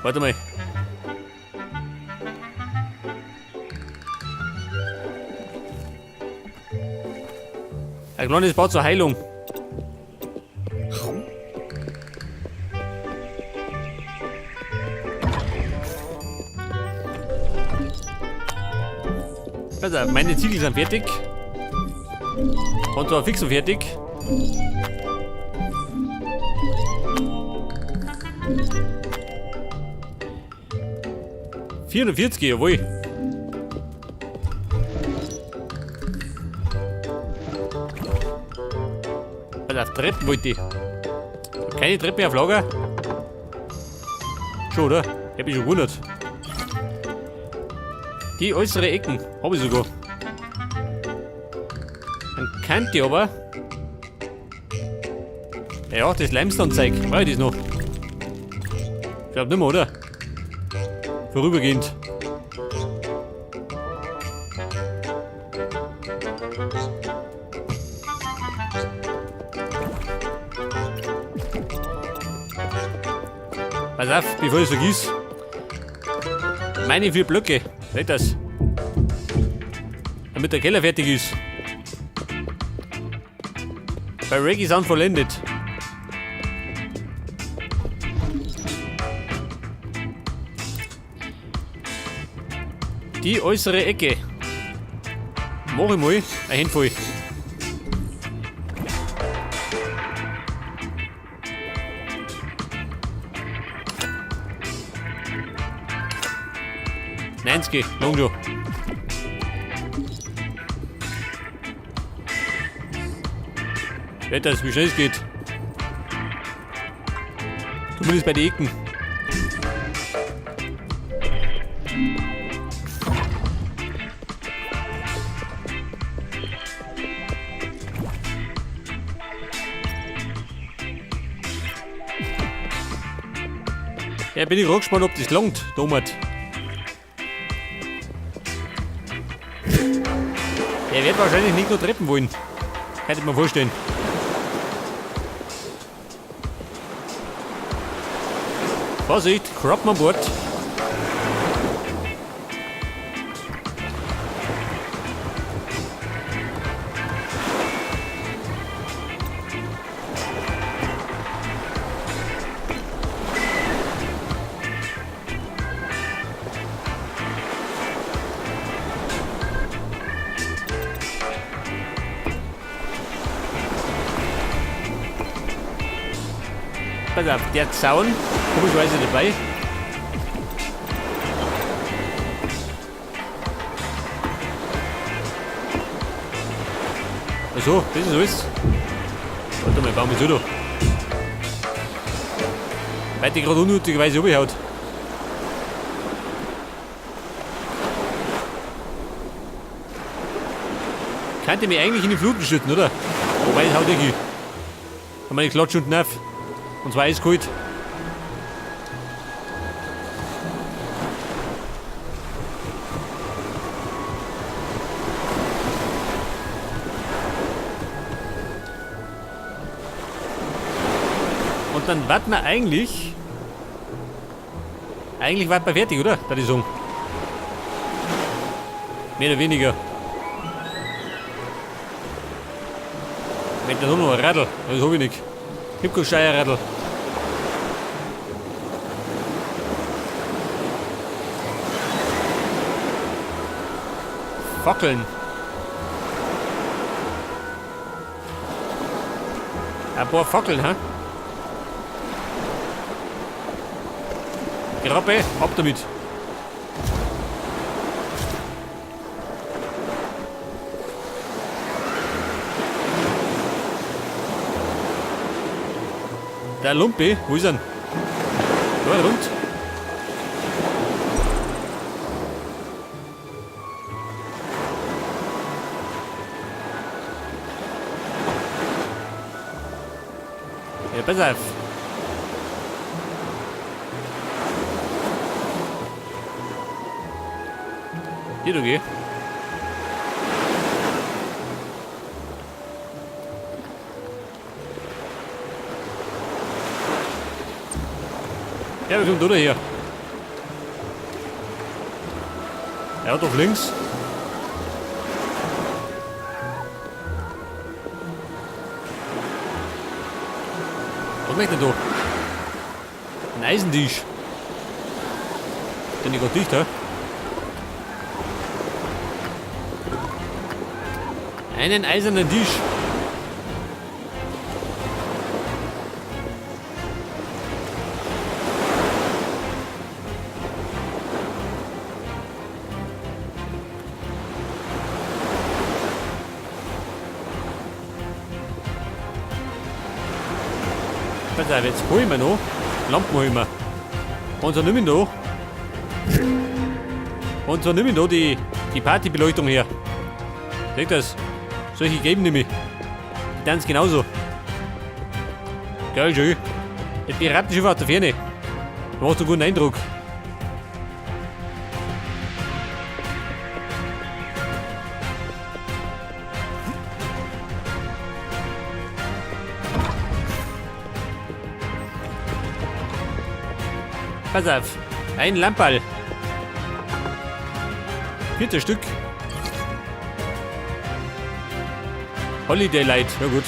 Warte mal. Ein kleines Bad zur Heilung. Also, meine Ziegel sind fertig. Und zwar fix und fertig. 440, jawohl. Also auf Treppen wollte ich. Keine Treppe auf Lager? Schon, oder? Ich hab mich schon gewundert. Die äußere Ecken habe ich sogar. Dann kann ich aber. Ja, das Limestone-Zeug. Brauche ich das noch? Ich glaub nicht mehr, oder? Vorübergehend. Pass auf, bevor ich es vergiss. Meine 4 Blöcke. Seht das? Damit der Keller fertig ist. Bei Reggie sind vollendet. Die äußere Ecke. Mach ich mal eine Handvoll. 90, lang schon. Seht das, wie schnell es geht. Zumindest bei den Ecken. Ja, bin ich gespannt, ob das langt, Thomas. Der wird wahrscheinlich nicht nur Treppen wollen. Könnte ich mir vorstellen. Vorsicht, Krabben an Bord. Pass auf, der Zaun, komischerweise dabei. Achso, das ist alles. Warte mal, bauen wir zu da. Weil die gerade unnötigerweise runterhaut. Könnte mich eigentlich in die Fluten schütten, oder? Wobei, das haut irgendwie. Ich meine, ich klatsche unten auf. Und zwar eiskalt. Und dann warten wir eigentlich. Eigentlich warten wir fertig, oder? Da die sagen. Mehr oder weniger. Wenn da nur noch ein Radl, das hab ich nicht. Ich hab kein Steuerradl. Fackeln. Ein paar Fackeln, hä? Krabbe, ab damit. Der Lumpi, wo ist er denn? Da rund. Ja, pass auf. Hier, du geh. Ja, wir kommen da her. Ja, doch links. Was möchte denn da? Ein Eisentisch. Den ich grad dicht, hä? Einen eisernen Tisch. Pass auf, jetzt hol ich mir noch. Lampen hol ich mir. Und zwar nimm ich noch. Und zwar nimm ich noch die Partybeleuchtung her. Seht das? Solche geben nämlich. Die tanzen genauso. Geil, schön. Das Piratenschiff aus der Ferne. Macht einen guten Eindruck. Pass auf. Ein Lamperl. 4 Stück. Holiday Light, ja gut.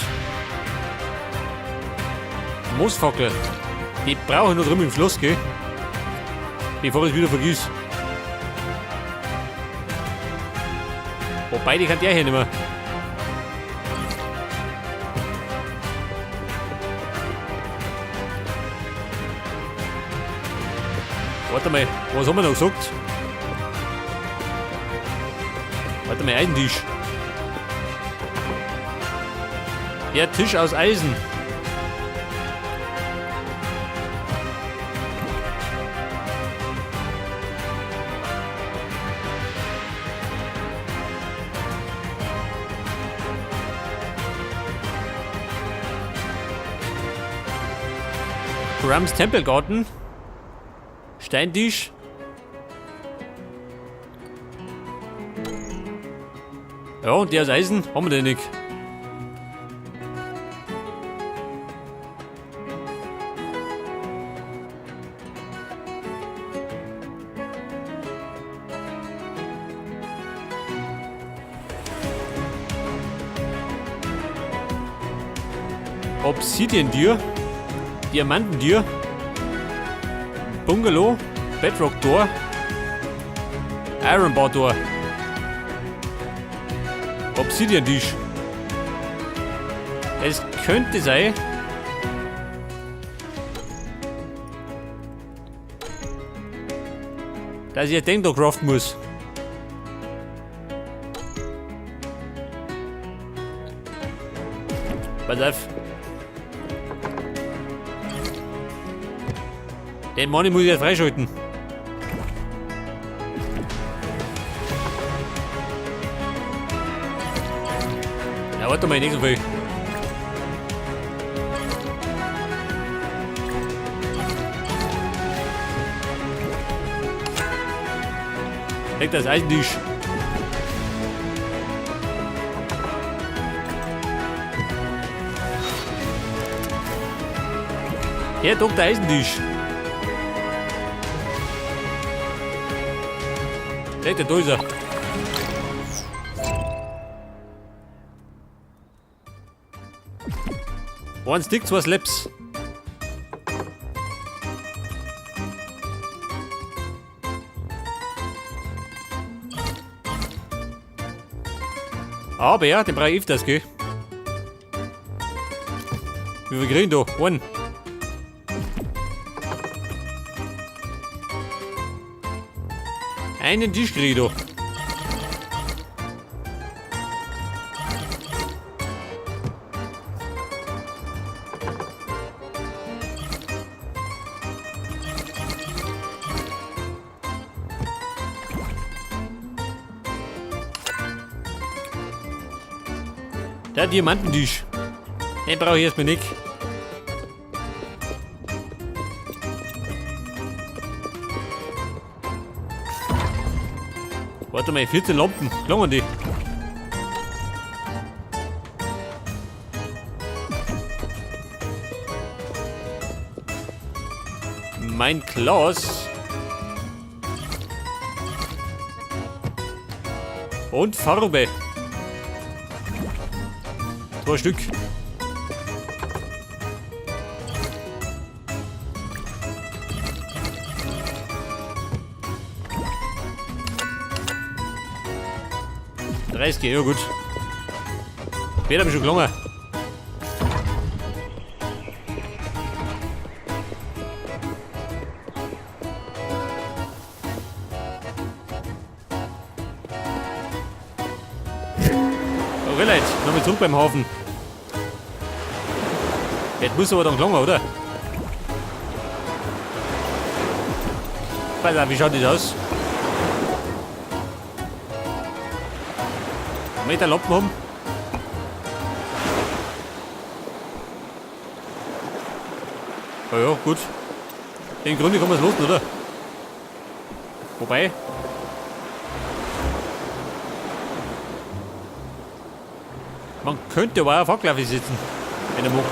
Moosfackel. Die brauche ich noch drüben im Schloss, gell? Bevor ich es wieder vergiss. Wobei, die kann der hier nicht mehr. Warte mal, was haben wir noch gesagt? Warte mal, Eisentisch. Der Tisch aus Eisen. Grums Tempelgarten. Steintisch. Ja, und der aus Eisen haben wir den nicht. Obsidian-Tür, Diamanten-Tür, Bungalow, Bedrock Door, Iron Bar Door, Obsidian-Tisch. Es könnte sein, dass ich ein Ding da craften muss. Pass auf. Den Money muss ich jetzt freischalten. Ja, warte mal, nicht so viel. Leg das Eisentisch. Herr Doktor Eisentisch. Leg der da ist er. One Stick, 2 Slaps. Aber ja, den brauche ich öfters, gell? Wie viel kriegen da? One. Einen Tisch krieg ich da. Der Diamantentisch. Den brauche ich erstmal nicht. Warte mal, 14 Lampen. Klangen die? Mein Klaus. Und Farbe. 2 Stück. 30, ja gut. Wird aber schon gelungen. Okay, Leute, nochmal zurück beim Hafen. Das muss aber dann gelungen, oder? Pass auf, wie schaut das aus? Meter Lampen haben. Ja, ja, gut. Im Grunde kann man's lassen, oder? Wobei. Man könnte aber auch Fackel sitzen, wenn er mag.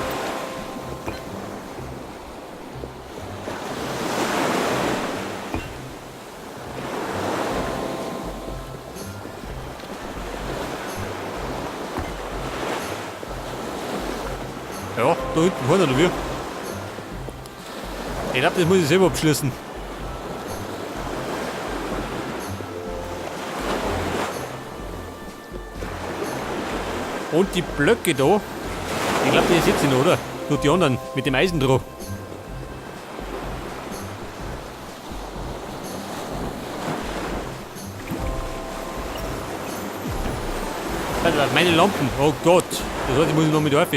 Ja, da hinten vorne, oder wie? Ich glaub, das muss ich selber abschließen. Und die Blöcke da, ich glaub, die ersetze ich noch, oder? Nur die anderen mit dem Eisen drauf. Warte, meine Lampen, oh Gott, das heißt, ich muss noch mit auf.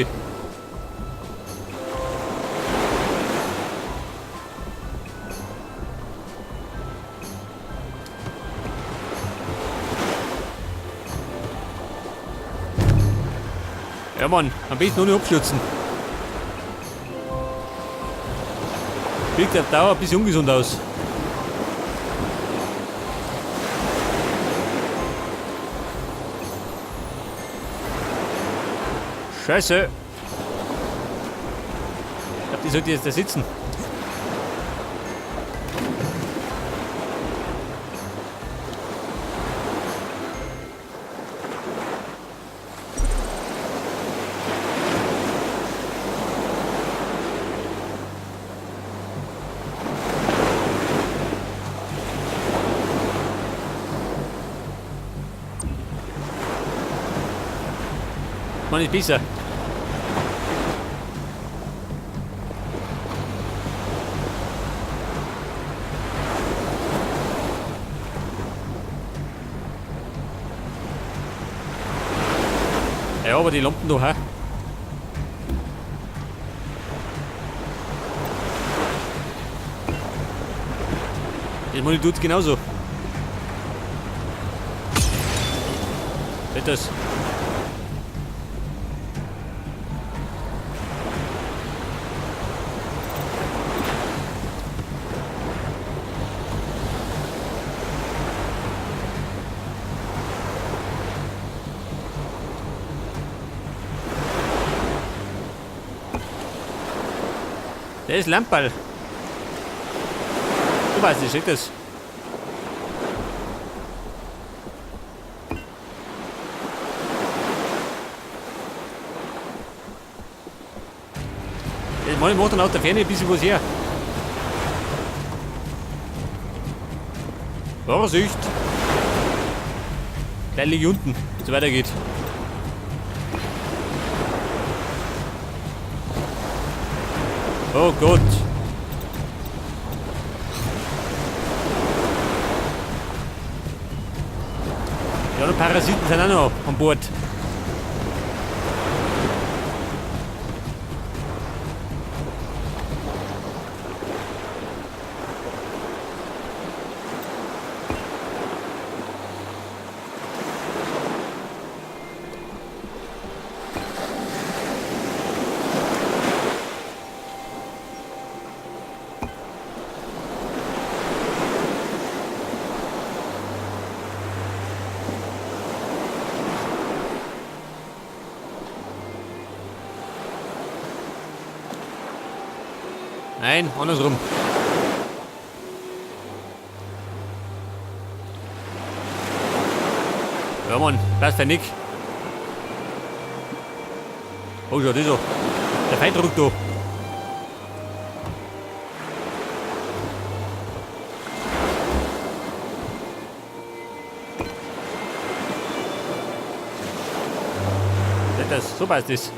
Ja Mann, am besten ohne abstürzen. Wirkt auf Dauer ein bisschen ungesund aus. Scheiße. Ich glaub, die sollte jetzt da sitzen. Man ist besser. Ja, aber die Lampen da, hä? Das meine ich tut's genauso. Seht das? Der ist Lamperl. Du weißt nicht, steht das. Ich meine, ich mach dann aus der Ferne ein bisschen was her. Vorsicht! Gleich liege ich unten, wenn es weitergeht. Oh Gott! Ja, die Parasiten sind auch noch an Bord. Nein, andersrum. Ja, Mann, passt für Nick. Oh, schau das an. Der Feinddruck da. Das, so passt das.